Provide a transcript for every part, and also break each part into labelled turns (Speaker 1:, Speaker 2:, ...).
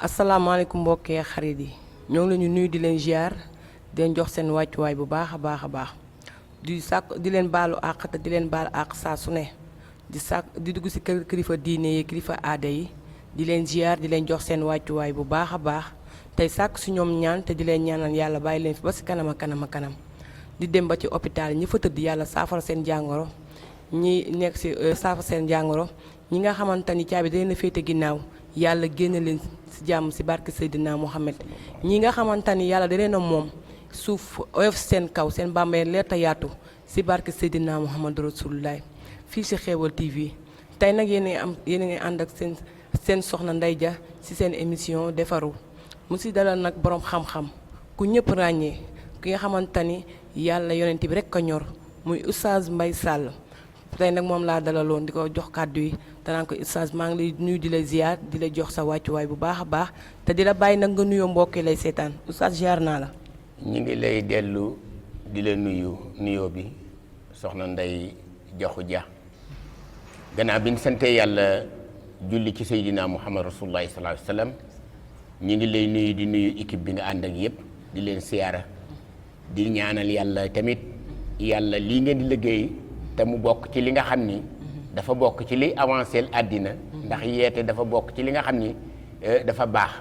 Speaker 1: asalaamaaleykum mbokkee xarit yi ñoo ngi leen di nuyu di leen ziar di leen jox seen wàccuwaay bu baax a baax di sàkk di leen baalu àq te di leen baal àq saa su ne di dugg ci kilifa diine yi kilifa aada yi di leen ziar di leen jox seen wàccuwaay bu baax a baax tey sàkk si ñoom ñaan te di leen ñaanal yàlla bàyyi leen fi ba ci kanam a kanam di dem ba ci hôpital ñi fa tëdd yàlla saafara seen jàngoro ñi nekk ci saafara seen jàngoro ñi nga xamante ni caabi da leen a féete ginnaaw yàlla génne leen ci jàmm ci barke Seydina Mohamed ñi nga xamante ni yàlla da leen a moom suuf oyof seen kaw seen bàmbee leerta yaatu ci barke Seydina Mohamed Rasulullah fii ci Xéewal TV tey nag yéen a ngi ànd ak seen soxna Ndeye Dia ci seen émission defaru mu ci dalal nag boroom xam-xam ku ñëpp ràññee ki nga xamante ni yàlla yonent bi rekk ko ñor muy Oustaz Mbaye Sall tey nag moom laa dalaloon di ko jox kàddu yi danaan ko Oustaz maa ngi lay nuyu di la ziar di la jox sa wàccuwaay bu baax a baax te di la bàyyi nag nga nuyoo mbokk yi lay seetaan Oustaz ziar naa la.
Speaker 2: ñu ngi lay dellu di la nuyoo bi soxna Ndeye Dia gannaaw bi ñu sante yàlla julli ci Seydina Muhammad Rasulullah sallallahu alayhi wa sallam ñu ngi lay nuyu di nuyu équipe bi nga ànd ak yëpp di leen siyaara di ñaanal yàlla tamit yàlla lii ngeen di liggéey te mu bokk ci li nga xam ni dafa bokk ci li avancé àddina ndax yeete dafa bokk ci li nga xam ni dafa baax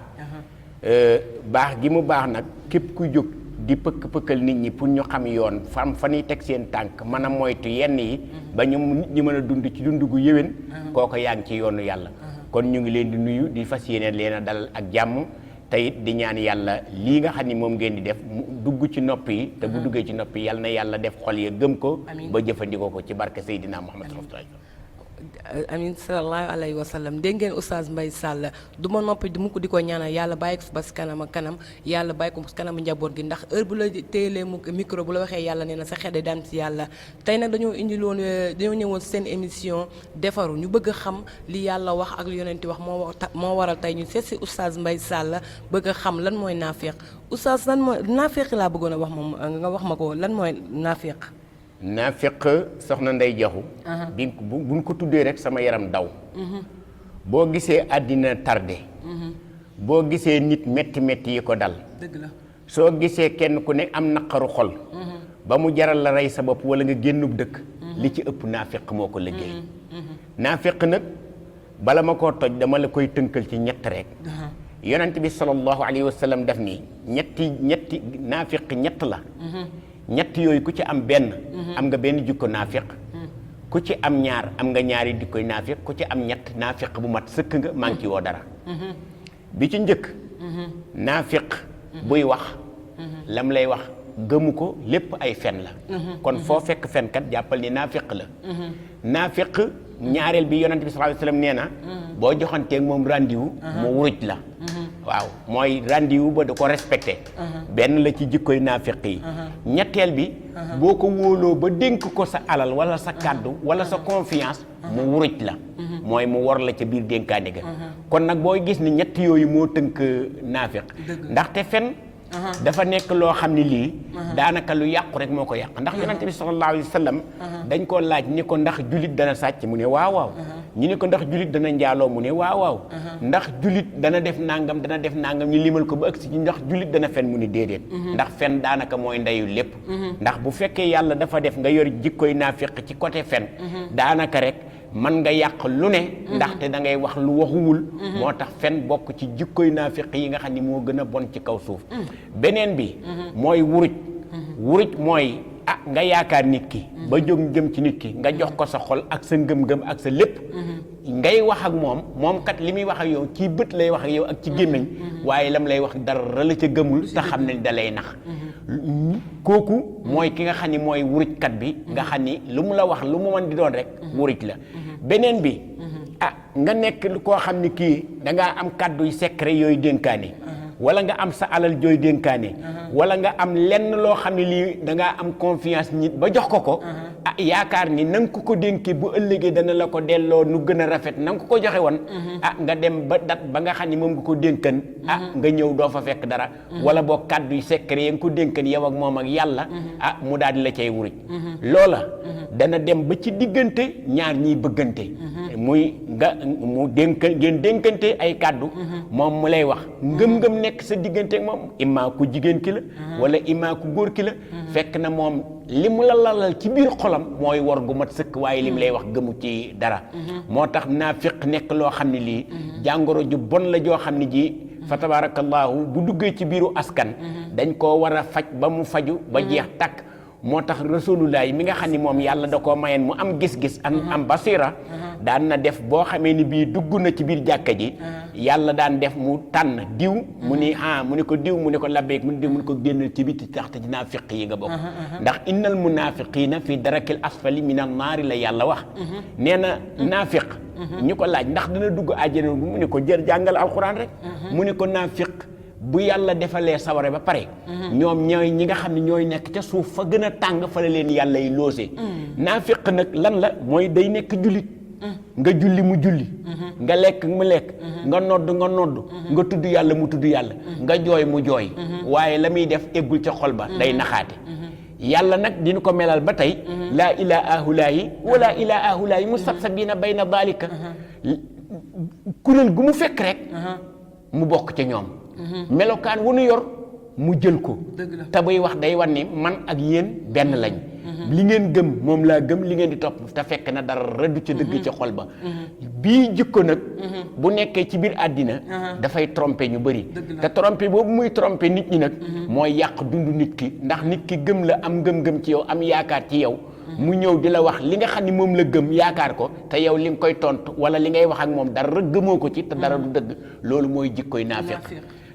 Speaker 2: baax gi mu baax nag képp ku jóg di pëkkal nit ñi pour ñu xam yoon fa ñuy teg seen tànk mën a moytu yenn yi ba ñu nit ñi mën a dund ci dund gu yéwén kooko yaa ngi ci yoonu yàlla kon ñu ngi leen di nuyu di fas yéene leen a dalal ak jàmm te it di ñaan yàlla lii nga xam ni moom ngeen di def mu dugg ci nopp yi te bu duggee ci nopp yi yàlla na yàlla def xol ya gëm ko ba jëfandikoo ko ci barke Seydina Muhammad
Speaker 1: amin sallallahu alayhi wa sallam dégg ngeen Oustaz Mbaye Sall du ma noppi du mukk di ko ñaanal yàlla bàyyi ko fi ba si kanam ak kanam yàlla bàyyi ko si kanam njaboot gi ndax heure bu la téyelee micro bu la waxee yàlla nee na sa xel day daan si yàlla tey nag dañoo ñëwoon seen émission defaru ñu bëgg a xam li yàlla wax ak li yonenti wax moo waral tey ñu seet si Oustaz Mbaye Sall bëgg a xam lan mooy naafeq Oustaz lan mooy naafeq laa bëggoon a wax moom nga wax ma ko lan mooy naafeq
Speaker 2: naafiq soxna Ndeye Dia buñ ko tuddee rek sama yaram daw boo gisee àddina tardé boo gisee nit metti yi ko dal
Speaker 1: dëgg la
Speaker 2: soo gisee kenn ku ne am naqaru xol ba mu jaral la rey sa bopp wala nga génnub dëkk li ci ëpp naafiq moo ko liggéey naafiq nag bala ma koo toj dama la koy tënkal ci ñett rek yonent bi sallallahu alayhi wa sallam daf nii ñetti naafiq ñett la ñett yooyu ku ci am benn am nga benn jikko naafiq ku ci am ñaar am nga ñaari jikkoy naafiq ku ci am ñett naafiq bu mat sëkk nga manqué woo dara bi ci njëkk naafiq buy wax lam lay wax gëmu ko lépp ay fen la kon foo fekk fenkat jàppal ni naafiq la naafiq ñaareel bi yonent bi sallallahu alayhi wasallam nee na boo joxanteeg moom rendez-vous mu wuruj la waaw mooy rendez-vous ba da ko respecté benn la ci jikkoy naafiq yi ñetteel bi boo ko wóoloo ba dénk ko sa alal wala sa kàddu wala sa confiance mu wuruj la mooy mu wor la ca biir dénkaane ga kon nag booy gis ni ñett yooyu moo tënk naafiq ndaxte fen dafa nekk loo xam ne lii daanaka lu yàqu rek moo ko yàq ndax yonente bi sallallahu alayhi wa sallam dañ ko laaj ni ko ndax julit dana sàcc mu ne waaw ñu ni ko ndax julit dana njaaloo mu ne waaw ndax julit dana def nangam ñu limal ko ba ëgsi ci ndax julit dana fen mu ne déedéet ndax fen daanaka mooy ndeyu lépp ndax bu fekkee yàlla dafa def nga yor jikkoy naafiq ci côté fen daanaka rek man nga yàq lu ne ndaxte da ngay wax lu waxuwul moo tax fen bokk ci jikkoy naafiq yi nga xam ni moo gën a bon ci kaw suuf beneen bi mooy wuruj mooy nga yaakaar nit ki ba jóg jëm ci nit ki nga jox ko sa xol ak sa ngëm-ngëm ak sa lépp ngay wax ak moom kat li muy wax ak yow ci bët lay wax ak yow ak ci gémmiñ waaye lam lay wax dara la ca gëmul te xam ne da lay nax kooku mooy ki nga xam ni mooy wurujkat bi nga xam ni lu mu la wax lu mu mën di doon rek wuruj la beneen bi nga nekk koo xam ni kii dangaa am kàddu yu secret yooyu dénkaane wala nga am sa alal jooy dénkaane wala nga am lenn loo xam ne lii dangaa am confiance nit ba jox ko yaakaar ni na nga ko dénkee bu ëllëgee dana la ko delloo nu gën a rafet na nga ko joxe woon nga dem ba dat ba nga xam ne moom nga ko dénkan nga ñëw doo fa fekk dara wala boo kàddu yu secret ya nga ko dénkan yow ak moom ak yàlla mu daal di la cay wuruj loola dana dem ba ci diggante ñaar ñiy bëggante muy mu ngeen dénkante ay kàddu moom mu lay wax ngëm-ngëm nekk sa diggante ak moom immaa ku jigéen ki la wala immaa ku góor ki la fekk na moom li mu la lalal ci biir xolam mooy war gu mat sëkk waaye li mu lay wax gëmu ci dara moo tax naafiq nekk loo xam ne lii jàngoro ju bon la joo xam ne ji fa tabarakallahu bu duggee ci biiru askan dañ koo war a faj ba mu faju ba jeex takk moo tax rasulullah mi nga xam ni moom yàlla da koo mayeen mu am gis-gis am basira daan na def boo xamee ni bii dugg na ci biir jàkka ji yàlla daan def mu tànn diw mu ni mu ni ko diw mu ni ko labbeek mu ni diw mu ni ko génnal ci biti taxte ci naafiq yi nga bokk ndax innal munafiqina fi darakil asfali minan naari la yàlla wax nee na naafiq ñu ko laaj ndax dina dugg àjjana mu ni ko jàngal alquran rek mu ni ko naafiq bu yàlla defalee saware ba pare ñoom ñooy ñi nga xam ne ñooy nekk ca suuf fa gën a tàng fa la leen yàlla yi loose naafiq nag lan la mooy day nekk jullit nga julli mu julli nga lekk mu lekk nga nodd nga tudd yàlla mu tudd yàlla nga jooy mu jooy waaye la muy def eggul ca xol ba day naxaate yàlla nag dina ko melal ba tey laa ilaa ahulaayi wala ilaa ahulaayi mustabsabiina bayna daalika kuréel gu mu fekk rek mu bokk ca ñoom melokaan wu nu yor mu jël ko te buy wax day wan ni man ak yéen benn lañ li ngeen gëm moom laa gëm li ngeen di topp te fekk na dara rëddu ca dëgg ca xol ba bii jikko nag bu nekkee ci biir àddina dafay tromper ñu bëri te tromper boobu muy tromper nit ñi nag mooy yàq dundu nit ki ndax nit ki gëm la am ngëm-ngëm ci yow am yaakaar ci yow mu ñëw di la wax li nga xam ni moom la gëm yaakaar ko te yow li nga koy tontu wala li ngay wax ak moom dara gëmoo ko ci te dara du dëgg loolu mooy jikkoy naafiq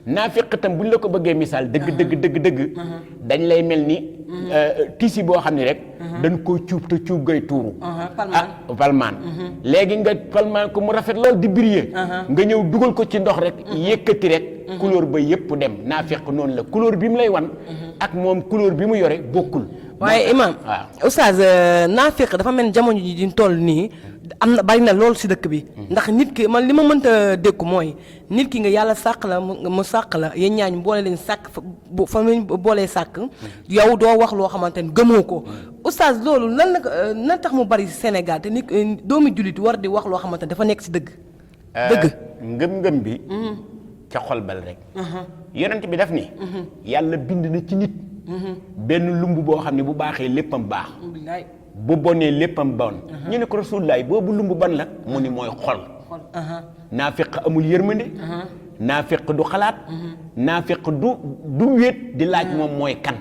Speaker 2: naafiq tam buñ la ko bëggee misaal dëgg dañ lay mel ni tisi boo xam ne rek dañ koo cuub te cuub gay tuuru palmaan léegi nga palmaan ko mu rafet lool di briller nga ñëw dugal ko ci ndox rek yëkkati rek couleur ba yëpp dem naafiq noonu la couleur bi mu lay wan ak moom couleur bi mu yore bokkul
Speaker 1: waaye imam oustaz naafiq dafa mel ni jamono ji di toll nii am na bari na loolu si dëkk bi ndax nit ki man li ma mënta dékku mooy nit ki nga yàlla sàq la mu sàq la yéen ñaañ boole leen sàkk fa mu boolee sàkk yow doo wax loo xamante ni gëmoo ko oustaz loolu lan la nan tax mu bari Sénégal te nit doomi jullit war di wax loo xamante ni dafa nekk si dëgg
Speaker 2: ngëm-ngëm bi ca xol bal rek yonent bi daf ni yàlla bind na ci nit benn lumb boo xam ne bu baaxee léppam baax bu bonee léppam bon ñu ne ko rasulullaay boobu lumb ban la mu ni mooy xol naafiq amul yërmande naafiq du xalaat naafiq du wéet di laaj moom mooy kan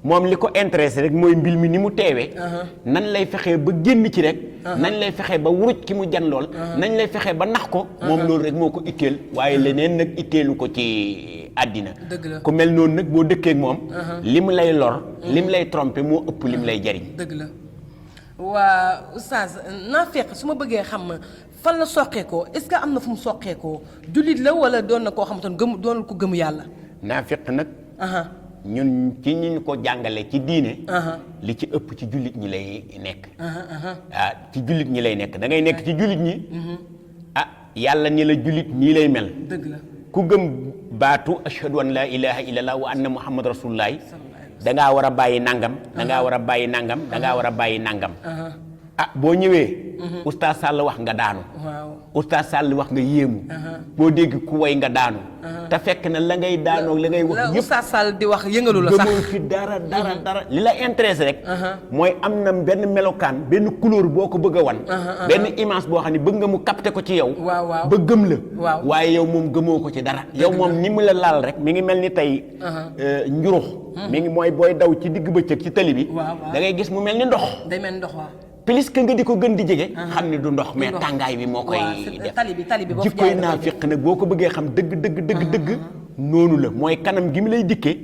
Speaker 2: moom li ko intéressé rek mooy mbir mi ni mu teewee nan lay fexee ba génn ci rek nañ lay fexee ba wuruj ki mu jan lool nañ lay fexee ba nax ko moom loolu rek moo ko itteel waaye leneen nag itteelu ko ci àddina ku mel noonu nag boo dëkkee ak moom li mu lay lor li mu lay tromper moo ëpp li mu lay jariñ
Speaker 1: dëgg la waa oustaz naafiq su ma bëggee xam fan la soqeekoo est-ce que am na fu mu soqeekoo jullit la wala doon na koo xamante ne gëm doon ko gëm yàlla
Speaker 2: naafiq nag ñun ci ñu ko jàngale ci diine li ci ëpp ci jullit ñi lay nekk ci jullit ñi lay nekk da ngay nekk ci jullit ñi yàlla ni la jullit nii lay mel
Speaker 1: dëgg la
Speaker 2: ku gëm baatu ashhadu an laa ilaha illallah wa anna muhammad rasulullah dangaa war a bàyyi nangam dangaa war a bàyyi nangam dangaa war a bàyyi nangam boo ñëwee oustaz Sall wax nga daanu oustaz Sall wax nga yéemu boo dégg ku way nga daanu te fekk na la ngay daanoo la ngay wax yëpp
Speaker 1: oustaz Sall di wax yëngalu la sax
Speaker 2: gëmoo fi dara li la intéressé rek mooy am na benn melokaan benn couleur boo ko bëgg a wan benn image boo xam ne bëgg nga mu capté ko ci yow ba gëm la waaye yow moom gëmoo ko ci dara yow moom ni mu la laal rek mi ngi mel ni tey njurux mi ngi mooy booy daw ci digg bëccëg ci tali bi da ngay gis mu mel ni ndox
Speaker 1: day mel ni ndox
Speaker 2: plus que nga di ko gën di jege xam ne du ndox mais tàngaay bi moo koy def jikkoy naafiq nag boo ko bëggee xam dëgg noonu la mooy kanam gi mu lay dikkee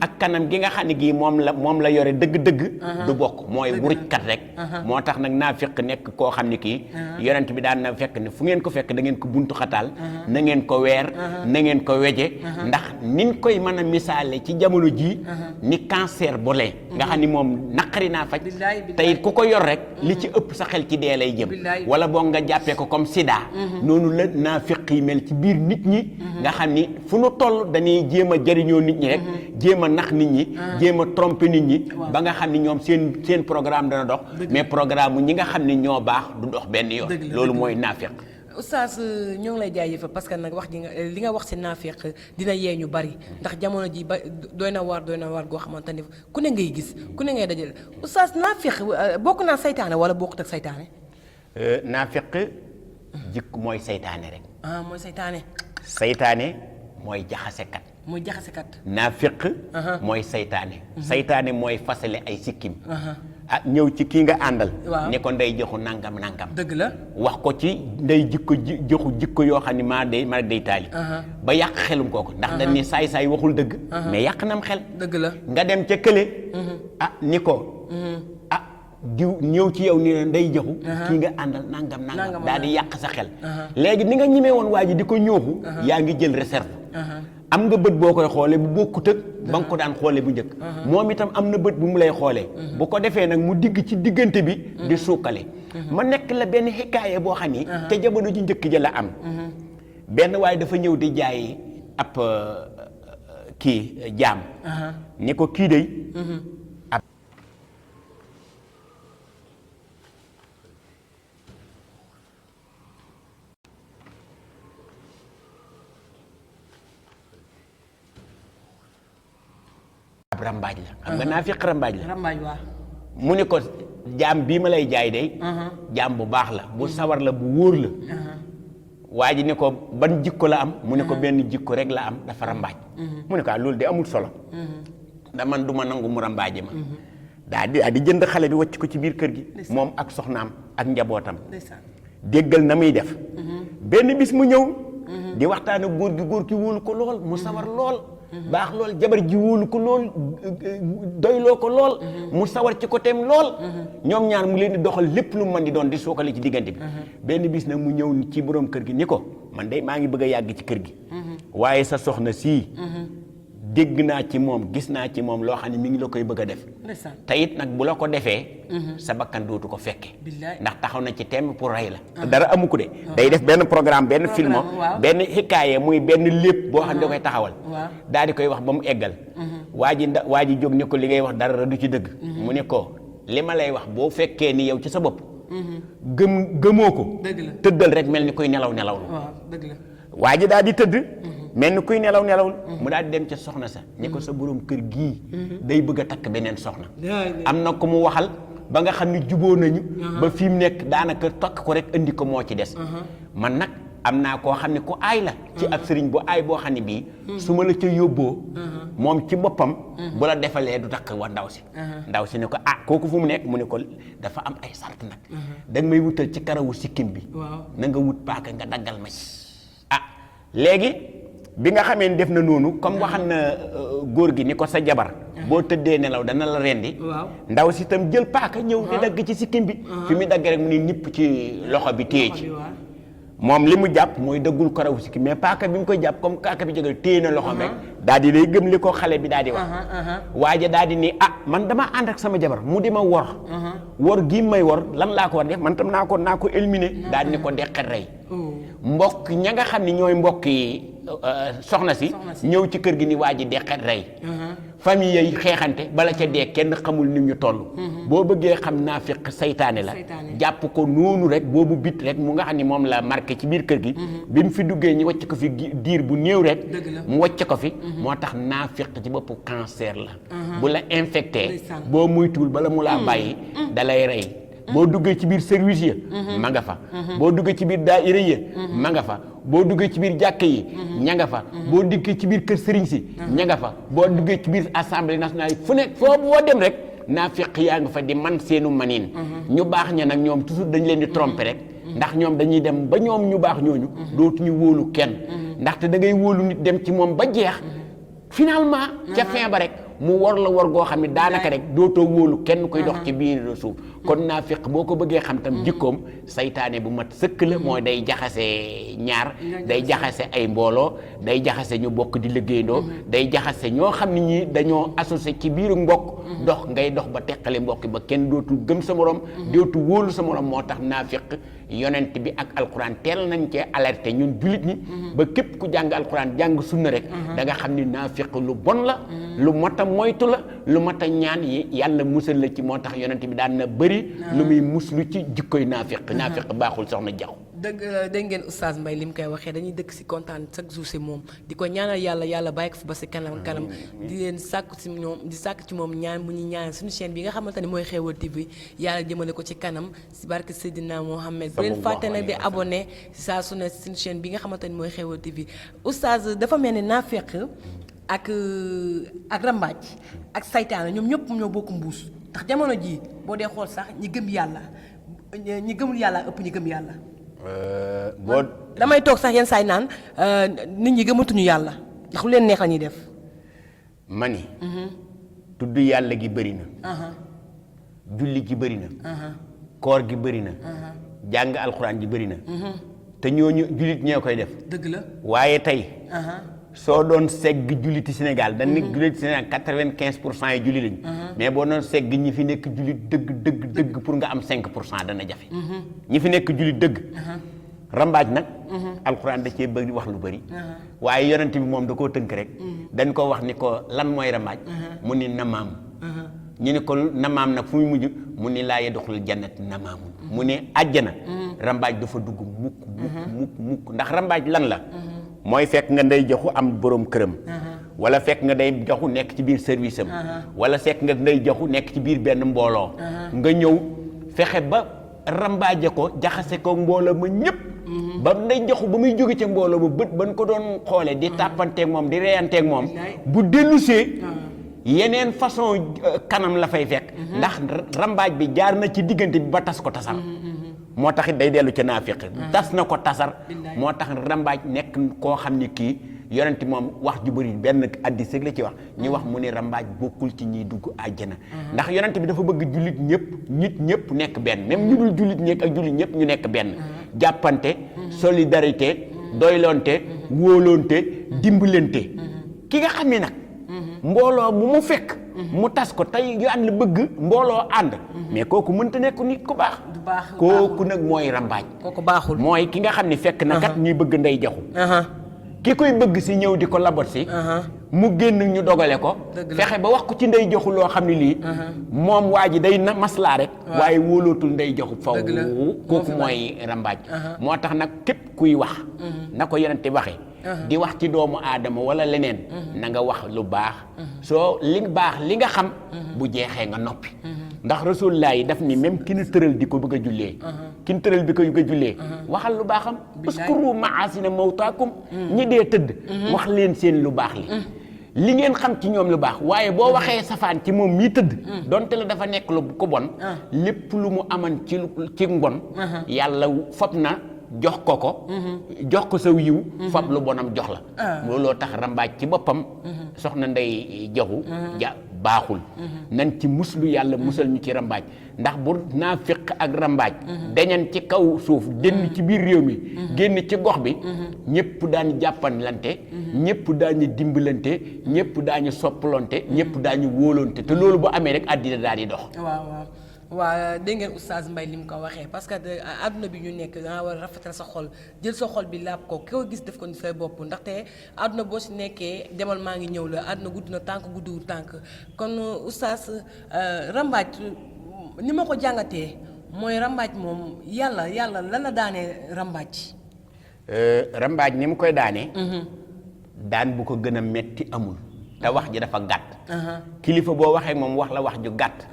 Speaker 2: ak kanam gi nga xam ne gii moom la yore dëgg du bokk mooy wurujkat rek moo tax nag naafiq nekk koo xam ne kii yonent bi daan na fekk ne fu ngeen ko fekk da ngeen ko buntu xataal na ngeen ko weer na ngeen ko weje ndax niñ koy mën a misaale ci jamono jii ni cancer bolin nga xam ni moom naqari naa faj tey ku ko yor rek li ci ëpp sa xel ci dee lay jëm wala boog nga jàppee ko comme sida noonu la naafiq yi mel ci biir nit ñi nga xam ni fu nu toll toll dañuy jéem a jëriñoo nit ñi rek jéem a nax nit ñi jéem a tromper nit ñi ba nga xam ne ñoom seen programme dana dox mais programme mu ñi nga xam ne ñoo baax du dox benn yoon loolu mooy naafiq.
Speaker 1: Oustaz ñoo ngi lay jaajëfal parce que nag wax ji nga li nga wax ci naafiq dina yee ñu bari ndax jamono ji ba doy na waar goo xamante ni ku ne ngay gis ku ne ngay dajale Oustaz naafiq bokk naa saytaane wala bokkut ak saytaane.
Speaker 2: naafiq jikk mooy saytaane rek.
Speaker 1: mooy saytaane.
Speaker 2: saytaane mooy jaxasekat.
Speaker 1: mooy jaxasekat.
Speaker 2: naafiq mooy saytaane. saytaane mooy fasale ay sikkim. ñëw ci kii nga àndal.
Speaker 1: waaw
Speaker 2: ne ko ndey joxu nangam.
Speaker 1: dëgg la
Speaker 2: wax ko ci ndey joxu jikko yoo xam ne maa day taali. ba yàq xelum kooku ndax dañ ne saay waxul dëgg. mais yàq nam xel.
Speaker 1: dëgg la
Speaker 2: nga dem ca kële. ni ko. diw ñëw ci yow ni ne ndey joxu. kii nga àndal nangam daal di yàq sa xel. léegi ni nga ñimee woon waa ji di ko ñooxu. yaa ngi jël réserve. am nga bët boo koy xoolee bu bokkut ak ba nga ko daan xoolee bu njëkk moom itam am na bët bu mu lay xoolee bu ko defee nag mu digg ci diggante bi di suukale ma nekk la benn xikaaye boo xam ni te jamono ji njëkk ja la am benn waaye dafa ñëw di jaay ab kii jaam ni ko kii day rambaaj la xam nga naafiq rambaaj la
Speaker 1: waaw
Speaker 2: mu ne ko jaam bii ma lay jaay day jaam bu baax la bu sawar la bu wóor la waa ji ne ko ban jikko la am mu ne ko benn jikko rek la am dafa rambaaj mu ne ko loolu de amul solo da man du ma nangu mu rambaaje ma daa di jënd xale bi wacc ko ci biir kër gi moom ak soxnaam ak njabootam déggal na muy def benn bis mu ñëw di waxtaan ak góor gi wóolu ko lool mu sawar lool baax lool jabar ji wóolu ko lool doyloo ko lool mu sawar ci côté am lool ñoom ñaar mu leen di doxal lépp lu mën di doon di sookale ci diggante bi benn bis nag mu ñëw ci borom kër gi ni ko man de maa ngi bëgg a yàgg ci kër gi waaye sa soxna sii dégg naa ci moom gis naa ci moom loo xam ne mi ngi la koy bëgg a def te it nag bu la ko defee sa bakkan dootu ko fekke ndax taxaw na ci thème pour rey la dara amu ko de day def benn programme benn film benn xikaaye muy benn lépp boo xam ne da koy taxawal daal di koy wax ba mu eggal waa ji jóg ne ko li ngay wax dara du ci dëgg mu ne ko li ma lay wax boo fekkee ni yow ci sa bopp gëmoo ko tëddal rek mel ni koy nelaw waa ji daal di tëdd mel ni kuy nelaw mu daal di dem ca soxna sa ni ko sa borom kër gii day bëgg a takk beneen soxna am na ko mu waxal ba nga xam ne juboo nañu ba fi mu nekk daanaka tokk ko rek indi ko moo ci des man nag am naa koo xam ne ku aay la ci ab sëriñ bu aay boo xam ne bii su ma la ca yóbboo moom ci boppam bu la defalee du takk wa ndaw si ne ko kooku fu mu nekk mu ne ko dafa am ay sart nag da nga may wutal ci karawu sikkim bi na nga wut paaka nga daggal ma ci léegi bi nga xamee ni def na noonu comme waxan na góor gi ni ko sa jabar boo tëddee nelaw dana la rendi ndaw si itam jël paaka ñëw di dagg ci sikkim bi fi mu dagg rek mu ni nipp ci loxo bi téye ci moom li mu jàpp mooy dëggul karaw sikkim mais paaka bi mu koy jàpp comme paaka bi jógal téye na loxo rek daal di lay gëm li ko xale bi daal di wax waaja daal di ni man dama ànd ak sama jabar mu di ma wor gii may wor lan laa ko war def man tam naa ko éliminer daal di ni ko deqet rey mbokk ña nga xam ne ñooy mbokk yi soxna si ñëw ci kër gi ni waa ji deqet rey famille yi xeexante bala ca dee kenn xamul ni ñu toll boo bëggee xam naafiq saytaane la jàpp ko noonu rek boobu bit rek mu nga xam ne moom la marqué ci biir kër gi bi mu fi duggee ñu wàcc ko fi diir bu néew rek mu wàcc ko fi moo tax naafiq ci boppu cancer la bu la infecté boo muytuwul bala mu laa bàyyi da lay rey boo duggee ci biir service ya ma nga fa boo duggee ci biir daayira ya ma nga fa boo duggee ci biir jàkk yi ña nga fa boo duggee ci biir kër sëriñ si ña nga fa boo duggee ci biir assemblée nationale yi fu nekk foo boo dem rek naafiq yaa nga fa di man seenu maniin ñu baax ña nag ñoom toujours dañ leen di tromper rek ndax ñoom dañuy dem ba ñoom ñu baax ñooñu dootuñu wóolu kenn ndaxte da ngay wóolu nit dem ci moom ba jeex finalement ca fin ba rek mu war la war goo xam ne daanaka rek dootoo wóolu kenn koy dox ci biir suuf kon naafiq boo ko bëggee xam tam jikkoom saytaane bu mat sëkk la mooy day jaxase ñaar day jaxase ay mbooloo day jaxase ñu bokk di liggéeyandoo day jaxase ñoo xam ne ñi dañoo associé ci biiru mbokk dox ngay dox ba teqale mbokk ba kenn dootul gëm sa morom dootul wóolu sa morom moo tax naafiq yonent bi ak alquran teel nañ cee alerté ñun jullit ñi ba képp ku jàng alquran jàng sunna rek da nga xam ni naafiq lu bon la lu mat a moytu la lu mat a ñaan yi yàlla musal la ci moo tax yonent bi daan na bëri lu muy muslu ci jikkoy naafiq naafiq baaxul soxna Jaw
Speaker 1: dégg ngeen oustaz Mbaye li mu koy waxee dañuy dëkk si kontaan chaque jour si moom di ko ñaanal yàlla bàyyi ko fi ba si kanam di leen sàkku si ñoom di sàkk ci moom ñaan bu ñu ñaan suñu chaîne bi nga xamante ne mooy Xéewal TV yàlla jëmale ko ci kanam si barke Seydina Mohamed bu leen fàtte nag di abonné si saa su ne suñu chaîne bi nga xamante ne mooy Xéewal TV oustaz dafa mel ni naafiq ak rambaaj ak saytaane ñoom ñëpp ñoo bokk mbuus ndax jamono jii boo dee xool sax ñi gëm yàlla ñi gëmul yàlla ëpp ñi gëm yàlla
Speaker 2: boo
Speaker 1: damay toog sax yenn saay naan nit ñi gëmatuñu yàlla ndax lu leen neex la ñuy def
Speaker 2: ma ni tudd yàlla gi bëri na julli gi bëri na koor gi bëri na jàng alxuraan gi bëri na te ñooñu jullit ñee koy def
Speaker 1: dëgg la
Speaker 2: waaye tey soo doon segg julliti Sénégal dañ ne julliti Sénégal 95% yi julli lañu mais boo doon segg ñi fi nekk jullit dëgg pour nga am 5% dana jafe ñi fi nekk jullit dëgg rambaaj nag alxuraan da cee bëri wax lu bëri waaye yonent bi moom da koo tënk rek dañ ko wax ni ko lan mooy rambaaj mu ni namaam ñu ni ko namaam nag fu muy mujj mu ni laa yadxulul jannat namaamun mu ni àjjana rambaaj dafa dugg mukk ndax rambaaj lan la mooy fekk nga ndey joxu am borom këram wala fekk nga ndey joxu nekk ci biir service am wala fekk nga ndey joxu nekk ci biir benn mbooloo nga ñëw fexe ba rambaaje ko jaxase ko mbooloo ma ñëpp ba ndey joxu ba muy jóge ca mbooloo ma bët ban ko doon xoole di tàppanteeg moom di reyanteeg moom bu dellusee yeneen façon kanam la fay fekk ndax rambaaj bi jaar na ci diggante bi ba tas ko tasar moo tax it day dellu ca naafiq tas na ko tasar moo tax rambaaj nekk koo xam ni kii yonent moom wax ju bëri benn addis rek la ci wax ñu wax mu ne rambaaj bokkul ci ñiy dugg àjjana ndax yonent bi dafa bëgg jullit ñëpp nekk benn même ñu dul jullit ñeek ak jullit ñëpp ñu nekk benn jàppante solidarité doylonte wóolonte dimbalante ki nga xam ne nag mbooloo mu fekk mu tas ko tey yu ànd bëgg mbooloo ànd mais kooku mënta nekk nit ku baax kooku nag mooy rambaaj
Speaker 1: kooku baaxul
Speaker 2: mooy ki nga xam ne fekk na kat ñuy bëgg ndey jaxu ki koy bëgg si ñëw di ko labot si mu génn ñu dogale ko fexe ba wax ko ci ndey joxu loo xam ne lii moom waa ji day na maslaa rek waaye wóolootul ndey joxu faw kooku mooy rambaaj moo tax nag képp kuy wax na ko yonente waxe di wax ci doomu aadama wala leneen na nga wax lu baax soo li baax li nga xam bu jeexee nga noppi ndax rasulullah yi daf ni même ki nu tëral di ko bëgg a jullee ki nu tëral bi ko bëgg a jullee waxal lu baaxam uskuru maasina mawtaakum ñi dee tëdd wax leen seen lu baax li ngeen xam ci ñoom lu baax waaye boo waxee safaan ci moom mii tëdd donte la dafa nekk lu ko bon lépp lu mu aman ci ngon yàlla fab na jox ko saw yiw fab lu bonam jox la looloo tax rambaaj ci boppam soxna ndey joxu baaxul nan ci muslu yàlla musal ñu ci rambaaj ndax bu naafiq ak rambaaj dañan ci kaw suuf denn ci biir réew mi génn ci gox bi ñëpp daañu jàppalante ñëpp daañu dimbalante ñëpp daañu soppalante ñëpp daañu wóolante te loolu bu amee rek àddina daal di dox
Speaker 1: waaw dégg ngeen oustaz Mbaye li mu ko waxee parce que àdduna bi ñu nekk danga war a rafetal sa xol jël sa xol bi laab ko koo gis def ko ni say bopp ndaxte àdduna boo si nekkee demal maa ngi ñëw la àdduna gudd na tànk guddiwul tànk kon oustaz rambaaj ni ma ko jàngatee mooy rambaaj moom yàlla lan la daanee rambaaj
Speaker 2: rambaaj ni mu koy daanee daan bu ko gën a metti amul te wax ji dafa gàtt kilifa boo waxee moom wax la wax ju gàtt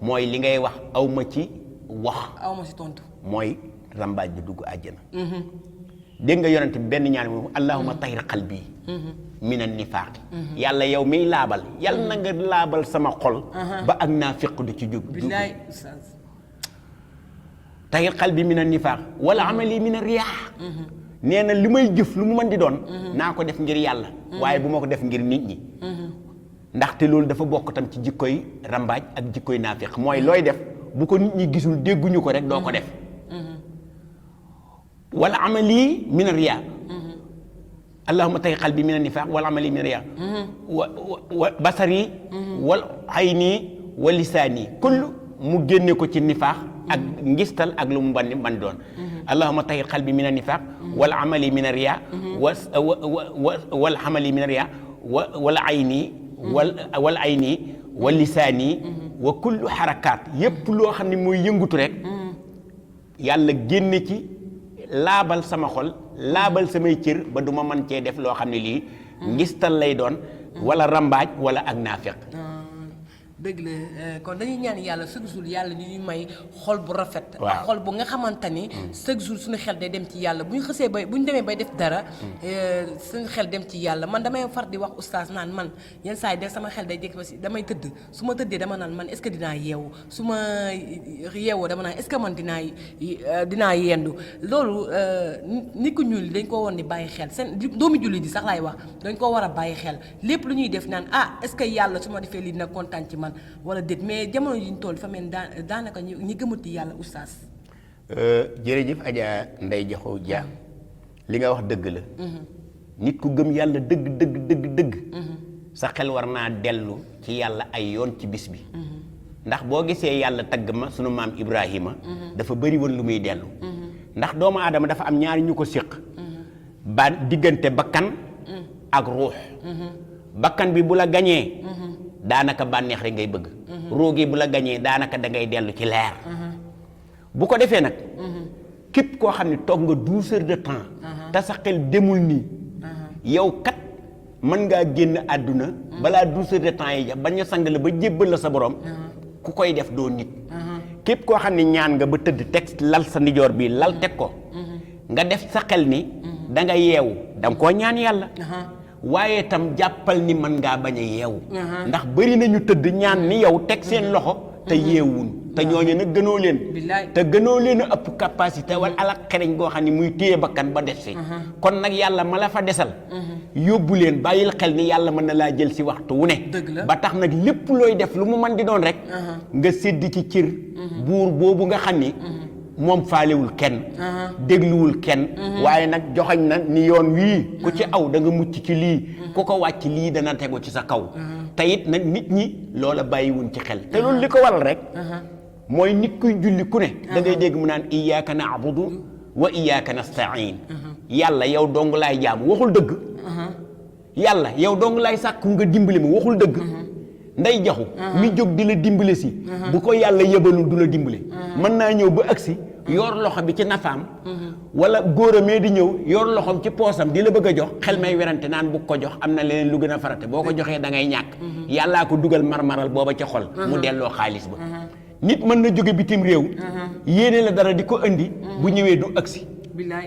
Speaker 2: mooy li ngay wax awma ci tontu mooy rambaaj bi dugg àjjana dégg nga yonent bi benn ñaan moom allahumma tahir qalbi minan nifaaqi yàlla yow miy laabal yàlla na nga laabal sama xol ba ak naafiq du ci jóg
Speaker 1: billaay
Speaker 2: tahir qalbi minan nifaaq wala amali mina riyaa nee na li may jëf lu mu mën di doon naa ko def ngir yàlla waaye bu ma ko def ngir nit ñi ndaxte loolu dafa bokk tam ci jikkoy rambaaj ak jikkoy naafiq mooy looy def bu ko nit ñi gisul dégguñu ko rek doo ko def wala amali min riya allahumma tay qalbi min nifaq wala amali min riya wa basari wal ayni wa lisaani kullu mu génne ko ci nifaax ak ngistal ak lu mu ban doon allahumma tay qalbi min nifaq wal amali min riya wal amali min riya wal ayni wal ayni wal lisaani wa kullu xarakaat yépp loo xam ne mooy yëngutu rek yàlla génne ci laabal sama xol laabal samay cër ba du ma mën cee def loo xam ne lii ngistal lay doon wala rambaaj wala ak naafiq
Speaker 1: dëgg la kon dañuy ñaan yàlla chaque jour yàlla ñu ñuy may xol bu rafet.
Speaker 2: waaw
Speaker 1: ak xol bu nga xamante ni. chaque jour suñu xel day dem ci yàlla bu ñu xësee bay bu ñu demee bay def dara. suñu xel dem ci yàlla man damay far di wax oustaz naan man yenn saa yi de sama xel day jékki ba si damay tëdd su ma tëddee dama naan man est-ce que dinaa yeewu su ma yeewoo dama naan est-ce que man dinaa yendu loolu nit ku ñuul dañ koo war di bàyyi xel seen doomu julli di sax laay wax dañ koo war a bàyyi xel lépp lu ñuy def naan est-ce que yàlla su ma defee lii dina kontaan ci man wala déet mais jamono yi ñu toll fa mel daanaka ñi gëmati yàlla oustaz.
Speaker 2: jërëjëf Adja Ndeye Diakhou Dia li nga wax dëgg la. nit ku gëm yàlla dëgg. sa xel war naa dellu ci yàlla ay yoon ci bis bi. ndax boo gisee yàlla tagg ma sunu maam Ibrahima. dafa bëri woon lu muy dellu. ndax doomu aadama dafa am ñaari ñu ko séq. ba diggante bakkan ak ruux. bakkan bi bu la gañee. daanaka bànneex rek ngay bëgg roogi bu la gañee daanaka da ngay dellu ci leer bu ko defee nag képp koo xam ne toog nga 12 heures de temps te sa xel demul nii yow kat mën ngaa génn àdduna balaa 12 heures de temps yi bañ a sang la ba jébbal la sa borom ku koy def doo nit képp koo xam ne ñaan nga ba tëdd teg lal sa ndijoor bi lal teg ko nga def sa xel ni da nga yeewu da nga koo ñaan yàlla waaye tam jàppal ni mën ngaa bañ a yeewu ndax bëri nañu tëdd ñaan ni yow teg seen loxo te yeewuun te ñooñu nag gënoo leen te gënoo leen a ëpp capacité wala alak xereñ goo xam ne muy téye bakkan ba des si kon nag yàlla ma la fa desal yóbbu leen bàyyil xel ni yàlla mën na laa jël si waxtu wu ne ba tax nag lépp looy def lu mu mën di doon rek nga sédd ci cër buur boobu nga xam ni moom faalewul kenn dégluwul kenn waaye nag joxañ na ni yoon wii ku ci aw da nga mucc ci lii ku ko wàcc lii dana tegu ci sa kaw te it nag nit ñi loola bàyyiwuñ ci xel te loolu li ko waral rek mooy nit kuy julli ku ne da ngay dégg mu naan iyyaka na'budu wa iyyaka nasta'in yàlla yow dong laay jaamu waxul dëgg yàlla yow dong laay sàkku nga dimbali ma waxul dëgg Ndeye Diakhou mi jóg di la dimbale si bu ko yàlla yëbalul du la dimbale mën naa ñëw ba agsi yor loxo bi ci nafaam wala góoramee di ñëw yor loxoom ci poosam di la bëgg a jox xel may werante naan bu ko jox am na leneen lu gën a farate boo ko joxee da ngay ñàkk yàllaa ko dugal marmaral booba ca xol mu delloo xaalis ba nit mën na jóge bitim réew yéene la dara di ko indi bu ñëwee du agsi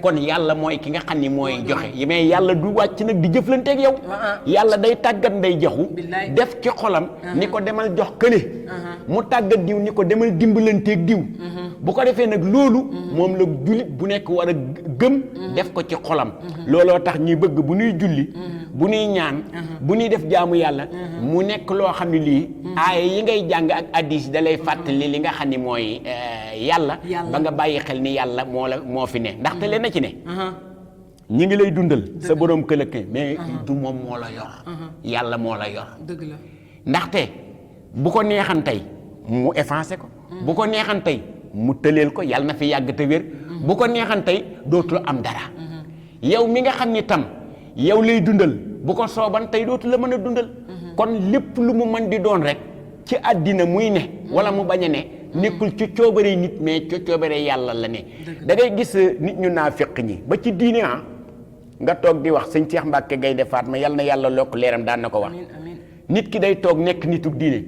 Speaker 2: kon yàlla mooy ki nga xam ni mooy joxe mais yàlla du wàcc nag di jëflanteeg yow yàlla day tàggat Ndeye Diakhou def ci xolam ni ko demal jox kële mu tàggat diw ni ko demal dimbalanteeg diw bu ko defee nag loolu moom la jullit bu nekk war a gëm def ko ci xolam looloo tax ñuy bëgg bu ñuy julli bu ñuy ñaan bu ñuy def jaamu yàlla mu nekk loo xam ne lii aaya yi ngay jàng ak hadiis da lay fàttali li nga xam ni mooy yàlla ba nga bàyyi xel ni yàlla moo fi ne ndaxte leen na ci ne ñi ngi lay dundal sa borom këlëke mais du moom moo la yor yàlla moo la yor
Speaker 1: dëgg la
Speaker 2: ndaxte bu ko neexan tey mu effacé ko bu ko neexan tey mu tëleel ko yàlla na fi yàgg te wér bu ko neexan tey dootul am dara yow mi nga xam ni tam yow lay dundal bu ko sooban tey dootu la mën a dundal kon lépp lu mu mën di doon rek ci àddina muy ne wala mu bañ a ne nekkul ci coobare nit mais ci coobare yàlla la ne da ngay gis nit ñu naafiq ñi ba ci diine nga toog di wax sëñ Cheikh Mbacke Gaynde Fatma yal na yàlla lokk leeram daan na ko wax nit ki day toog nekk nitug diine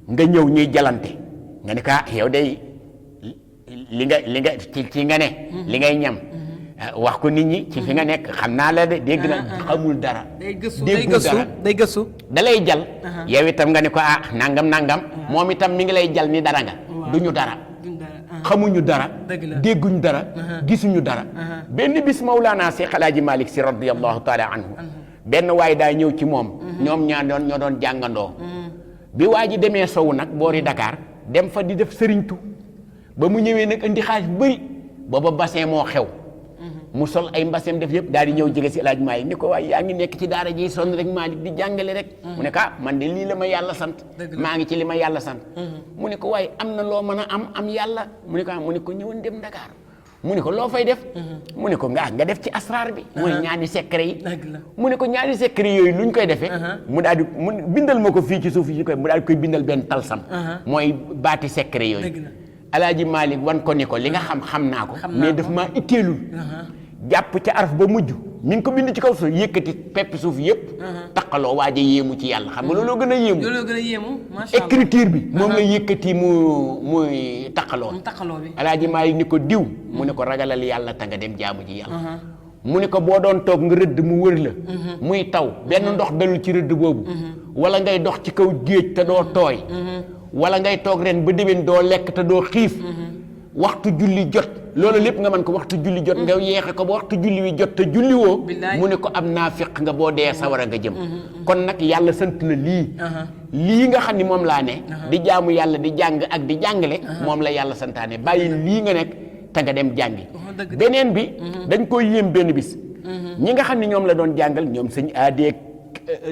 Speaker 2: nga ñëw ñuy jalante nga ne ka yow day li nga ci nga ne li ngay ñam wax ko nit ñi ci fi nga nekk xam naa la de dégg na xamul dara
Speaker 1: day gëstu
Speaker 2: da lay jal yow itam nga ne ko nangam moom itam mi ngi lay jal ni dara nga duñu dara xamuñu dara dégguñu dara gisuñu dara benn bis Mawlaana Seex Alaaji Malick Si radiyallahu taala anhu benn waay daa ñëw ci moom ñoom ñoo doon jàngandoo bi waa ji demee sowu nag boori Dakar dem fa di def sëriñtu ba mu ñëwee nag indi xaalis bu bëri booba bassin moo xew mu sol ay mbassem def yëpp daal di ñëw jege si El Hadj Malick ni ko waaye yaa ngi nekk ci daara ji sonn rek Malick di jàngale rek mu ne ko man de lii la ma yàlla sant maa ngi ci li ma yàlla sant mu ne ko waaye am na loo mën a am yàlla mu ne ko ñëwoon dem Dakar mu ne ko loo fay def mu ne ko nga def ci asraar bi mooy ñaani secret yi mu ne ko ñaani secret yooyu luñ koy defee mu daal di mu bindal ma ko fii ci suuf yi mu daal di koy bindal benn talsam mooy baati secret yooyu El Hadj Malick wan ko ni ko li nga xam naa ko mais daf maa itteelul jàpp ca araf ba mujj mi ngi ko bind ci kaw suuf yëkkati pepp suuf yëpp taqaloo waaje yéemu ci yàlla xam nga looloo gën a yéemu macha Allah écriture bi moom la yëkkati muy taqaloo bi El Hadj Malick ni ko diw mu ne ko ragalal yàlla ta nga dem jaamu ji yàlla mu ne ko boo doon toog nga rëdd mu wër la muy taw benn ndox dalul ci rëdd boobu wala ngay dox ci kaw géej te doo tooy wala ngay toog ren ba déwén doo lekk te doo xiif waxtu julli jot loolu lépp nga mën ko waxtu julli jot nga yeexe ko ba waxtu julli wi jot te julli woo mu ne ko am naafiq nga boo dee sawara nga jëm kon nag yàlla sant la lii nga xam ni moom laa ne di jaamu yàlla di jàng ak di jàngale moom la yàlla santaane bàyyi lii nga nekk te nga dem jàngi beneen bi dañ koy yéem benn bis ñi nga xam ne ñoom la doon jàngal ñoom sëñ aadeeg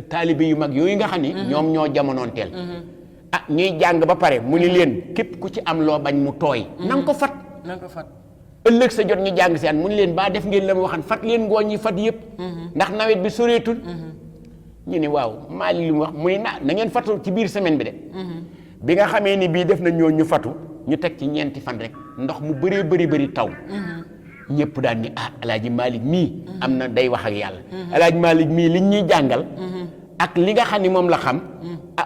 Speaker 2: taalibe yu mag yooyu nga xam ni ñoom ñoo jamonoonteel ñuy jàng ba pare mu ni leen képp ku ci am loo bañ mu tooy na nga ko fat ëllëg sa jot ñu jàng si an mu ni leen baa def ngeen la ma waxan fat leen ngooñ yi fat yëpp ndax nawet bi soreetul ñu ni waaw Malick li mu wax mu ni na ngeen fatu ci biir semaine bi de bi nga xamee ni bii def na ñoo ñu fatu ñu teg ci ñeenti fan rek ndox mu bëree bëri taw ñëpp daan ni El Hadj Malick mii am na day wax ak yàlla El Hadj Malick mii liñ ñuy jàngal ak li nga xam ni moom la xam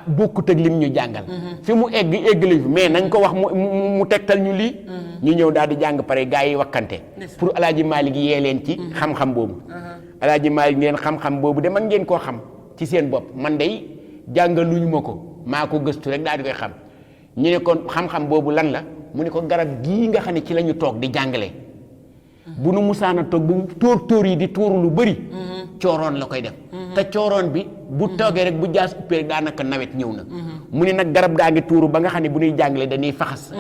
Speaker 2: bokkut ak lim ñu jàngal fi mu egg la fi mais nañ ko wax mu tegtal ñu lii ñu ñëw daal di jàng pare gaa yi wakkante pour El Hadj Malick yee leen ci xam-xam boobu El Hadj Malick ngeen xam-xam boobu de man ngeen koo xam ci seen bopp man day jàngaluñu ma ko maa ko gëstu rek daal di koy xam ñu ne kon xam-xam boobu lan la mu ne ko garab gii nga xam ne ci la ñu toog di jàngale bu nu musaana toog bu tóor yi di tuuru lu bëri cooroon la koy def te cooroon bi bu toogee rek bu jaas uppee rek daanaka nawet ñëw na mu ni nag garab gaa ngi tuuru ba nga xam ne bu ñuy jàngale dañuy faxas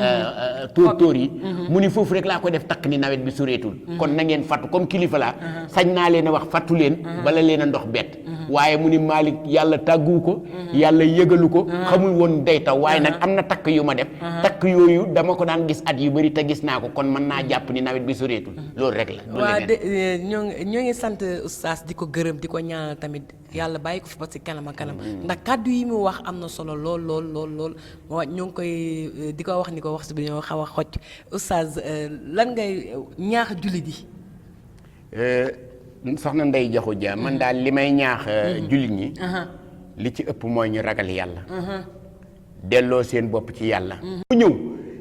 Speaker 2: tóor yi mu ni foofu rek laa koy def takk ni nawet bi sureetul kon na ngeen fattu comme kilifa laa sañ naa leen a wax fattu leen bala leen a ndox bett waaye mu ni Malick yàlla tàgguwu ko yàlla yëgalu ko xamul woon day taw waaye nag am na takk yu ma def takk yooyu dama ko daan gis at yu bëri te gis naa ko kon mën naa jàpp ni nawet bi sureetul loolu rek la
Speaker 1: waaw ñoo ngi sant oustaz di ko gërëm di ko ñaanal tamit yàlla bàyyi ko fi ba ci kanam ak kanam ndax kàddu yi mu wax am na solo lool moo ñoo ngi koy di ko wax ni ko wax si bi ñoo xaw a xoj oustaz lan ngay ñaax jullit yi
Speaker 2: soxna Ndeye Diakhou Dia man daal li may ñaax jullit ñi li ci ëpp mooy ñu ragal yàlla delloo seen bopp ci yàlla bu ñëw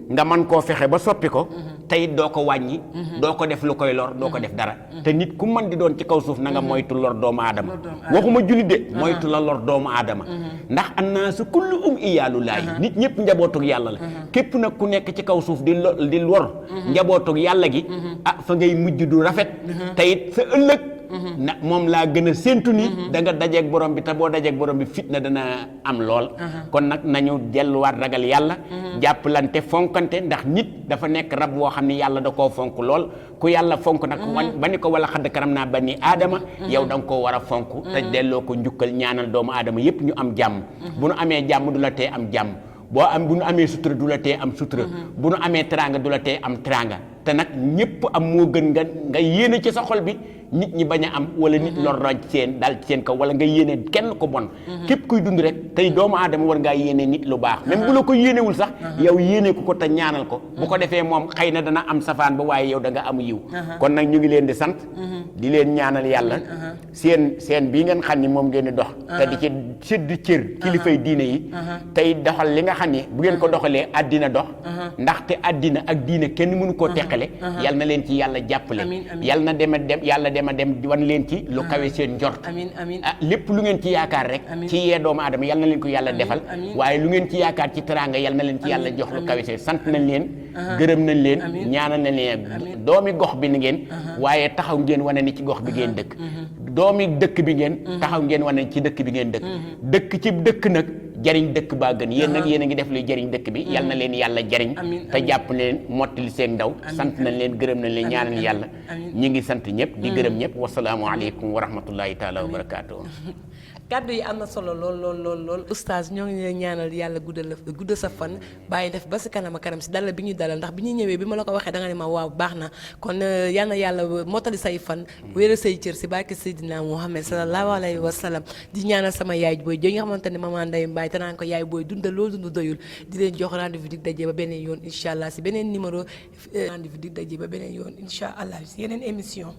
Speaker 2: nga man koo fexe ba soppi ko tey doo ko wàññi doo ko def lu koy lor doo ko def dara te nit ku mën di doon ci kaw suuf na nga moytu lor doomu aadama waxuma jullit de moytu la lor doomu aadama ndax annaasu kulluhum iyaalullaahi nit ñëpp njabootug yàlla la képp nag ku nekk ci kaw suuf di lor njabootug yàlla gi fa ngay mujj du rafet te it sa ëllëg na moom laa gën a séentu ni da nga dajeeg borom bi te boo dajeeg borom bi fitna dana am lool kon nag nañu delluwaat ragal yàlla jàppalante fonkante ndax nit dafa nekk rab woo xam ne yàlla da koo fonk lool ku yàlla fonk nag ba ni ko wala xadd karam naa bani aadama yow da nga koo war a fonk te delloo ko njukkal ñaanal doomu aadama yépp ñu am jàmm bu nu amee jàmm du la tee am jàmm bu nu amee sutura du la tee am sutura bu nu amee teraanga du la tee am teraanga te nag ñépp am moo gën nga yéene ci sa xol bi nit ñi bañ a am wala nit lor raj seen daal ci seen kaw wala nga yéene kenn ko bon képp kuy dund rek tey doomu aadama war ngaa yéene nit lu baax même bu la ko yéenewul sax yow yéene ko te ñaanal ko bu ko defee moom xëy na dana am safaan ba waaye yow da nga am yiw kon nag ñu ngi leen di sant di leen ñaanal yàlla seen bii ngeen xam ni moom ngeen di dox te di ci sédd cër kilifay diine yi tey doxal li nga xam ni bu ngeen ko doxalee àddina dox ndaxte àddina ak diine kenn mënu koo teqale yal na leen ci yàlla jàppale yal na dem dema dem wan leen ci lu kawe seen njort.
Speaker 1: amiin amiin
Speaker 2: ah lépp lu ngeen ci yaakaar rek. ci yee doomu aadama yal na leen ko yàlla defal. waaye lu ngeen ci yaakaar ci teraanga yal na leen ci yàlla jox lu kawe seen sant nañ leen. gërëm nañ leen. ñaanal nañ leen doomi gox bi ni ngeen. waaye taxaw ngeen wane ni ci gox bi ngeen dëkk. doomi dëkk bi ngeen. taxaw ngeen wane ni ci dëkk bi ngeen dëkk. dëkk ci dëkk nag jariñ dëkk baa gën yéen nag yéen a ngi def luy jariñ dëkk bi yal na leen yàlla jariñ te jàpp leen mottali seen ndaw sant nañ leen gërëm nañ leen ñaanal yàlla ñi ngi sant ñëpp di gërëm ñëpp wasalaamu aleykum wa rahmatullahi taala wa barakaatu.
Speaker 1: kàddu yi am na solo lool oustaz ñoo ngi leen ñaanal yàlla guddal sa fan bàyyi def ba si kanam a kanam si dalal bi ñuy dalal ndax bi ñuy ñëwee bi ma la ko waxee da nga ne ma waaw baax na kon yal na yàlla mottali say fan wéeral say cër si barke Seydina Muhammad sallallahu alayhi wa sallam di ñaanal sama yaay booy jo nga xamante ne maman Ndeye Mbaye te naan ko yaay booy dundal loolu dund doyul di leen jox rendez-vous dig daje ba beneen yoon incha allah si beneen numéro rendez-vous dig daje ba beneen yoon incha allah si yeneen émission